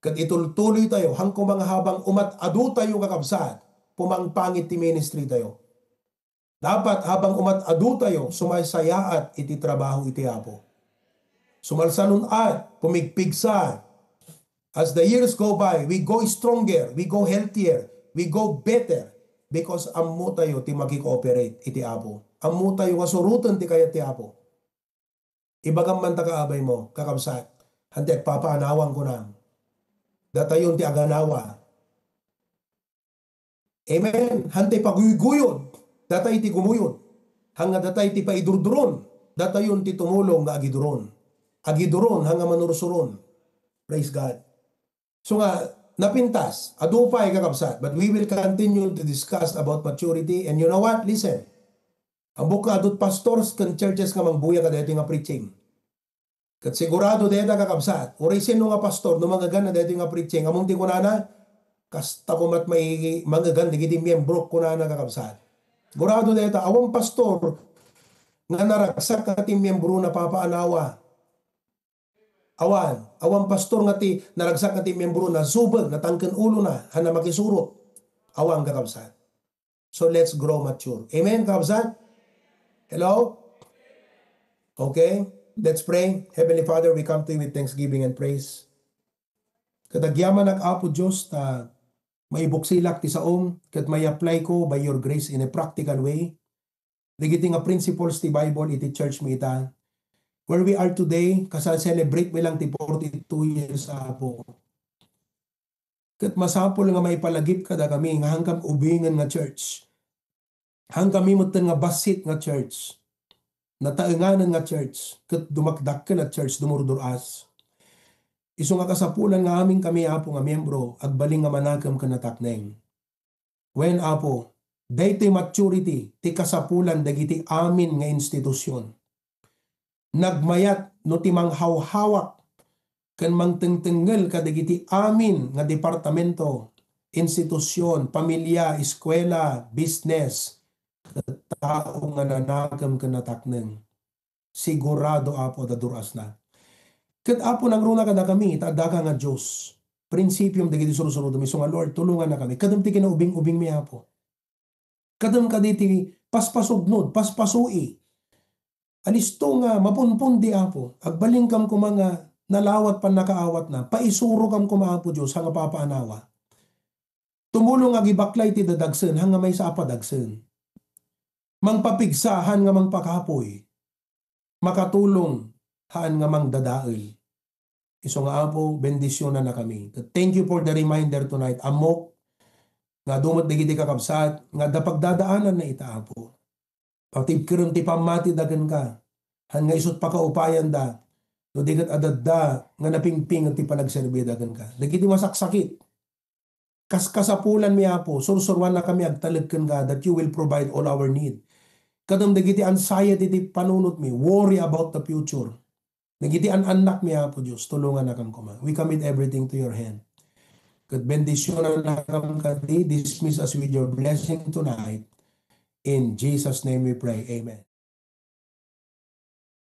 ket itultuloy tayo, hangko nga habang umat-adu tayo, kakabsat, pumangpangit ti ministry tayo. Dapat habang umat-adu tayo, sumaysayaat iti trabaho iti Apo. Sumalsalun-at, pumigpigsa. As the years go by, we go stronger, we go healthier, we go better because ammo tayo ti makikooperate iti Apo. Ammo tayo nga suroten ti kayat ti Apo. Ibagam man ta kaabay mo, kakabsat, hantay agpapaanawang kunam. Datayon ti aganawa. Amen. Hantay paguyguyod, datay ti gumuyod. Hanga datay ti paidurduron, datayon ti tumulong nga agiduron. Agiduron, hanga manursuron. Praise God. So nga, napintas, adu pay, kakabsat, but we will continue to discuss about maturity. And you know what? Listen. Ammok nga adut pastors ken churches nga mangbuya kadaytoy nga preaching. Ket sigurado dayta, kakabsat, uray sino nga pastor, no mangeganna daytoy nga preaching, ammom ti kunana, "Kasta komat mai-, mangegan dagiti miembro," kunana, kakabsat. Sigurado dayta, awan pastor nga naragsak nga ti miembro napapaanawa. Awan, awan pastor nga ti naragsak nga ti miembro nasubeg, natangken ulona, hana makisurot. Awan, kakabsat. So let's grow mature. Amen, kabsat? Hello? Okay? Let's pray. Heavenly Father, we come to you with thanksgiving and praise. Ket agyamanak, Apo Dios, ta maibuksilak ti saom, ket may-apply ko by your grace in a practical way. Dagiti nga principles ti Bible iti church mi ita. Where we are today, kasal celebrate mi lang ti forty-two years, Apo. Ket masapul nga maipalagip kadakami nga hangkam ubingen nga church. Hangkami metten nga bassit nga church. Nataenganen nga church. Ket dumakdakkel a church, dumurdur-as. Isu nga kasapulan nga amin kami, Apo, nga miyembro, agbalin nga manakem ken natakneng. Wen, Apo, daytoy maturity ti kasapulan dagiti amin nga institusyon. Nagmayat no ti manghawhawak ken mangtengtengngel kadagiti amin nga departamento institusyon, pamilya, eskwela, business, ket tao nga nanakem ken natakneng. Sigurado, Apo, adda dur-asna. Ket, Apo, nangruna kadakami, ta addaka nga Dios. Prinsipiom dagiti sursurotmi, isu nga, Lord, tulongannakami. Kadam ti kinaubing-ubingmi, Apo. Kadam kadi ti paspasubnod, paspasui. Alisto nga mapunpundi, Apo. Agbalinam koma nga nalawat pannakaawatna. Paisurokam koma, Apo Dios, ha nga papaanawa. Tumulong nga agibaklay ti dadagsen, haan nga maysa a padagsen. Mangpapigsa, haan nga mangpakapoy. Makatulong, haan nga mangdadael. Isu nga, Apo, bendisyonannakami. Thank you for the reminder tonight. Ammok nga adu met dagiti kakabsat nga adda pagdadaananna ita, Apo. Patibkerem ti pammatida kenka. Haan nga isut pakaupayanda. No di ket adda nga napingping ti panagserbida kenka. Dagiti masaksakit, kaskasapulanmi, Apo, sursuruannakami agtalek kenka that you will provide all our need. Kadam dagiti anxiety ti panunotmi, worry about the future. Dagiti an-annakmi, Apo Dios, tulongannakam koma. We commit everything to your hand. Ket bendisyonannakam kadi, dismiss us with your blessing tonight. In Jesus' name we pray. Amen.